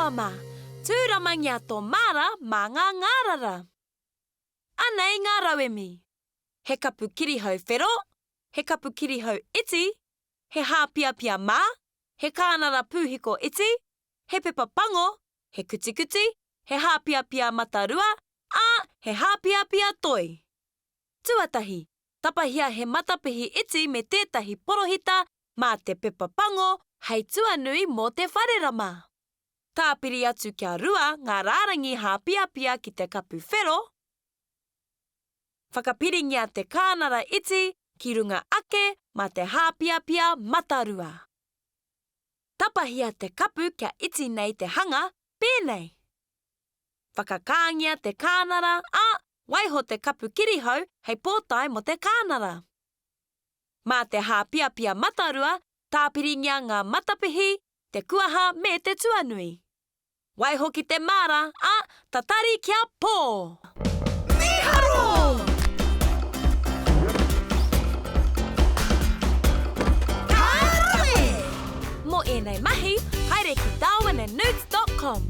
hoa mā, tūramangia tō māra mā ngā ngārara. Anei ngā rauemi. He kapu kirihou whero, he kapu kirihou iti, he hāpiapia mā, he kānara pūhiko iti, he pepa pango, he kutikuti, he hāpiapia matarua, ā, he hāpiapia toi. Tuatahi, tapahia he matapihi iti me tētahi porohita mā te pepa pango hei tuanui mō te wharerama. Tāpiri atu kia rua ngā rārangi hāpiapia ki te kapu whero, whakapiringia te kānara iti ki runga ake mā te hāpiapia matarua. Tapahia te kapu kia iti nei te hanga, pēnei. Whakakāngia te kānara, ā, waiho te kapu kirihou hei pōtae mō te kānara. Mā te hāpiapia matarua, tāpiringia ngā matapihi, te kuaha me te tuanui. Waiho ki te māra, ā, tatari kia pō! Mīharo! Ka rawe! Mō ēnei mahi, haere ki darwinandnewts dot com.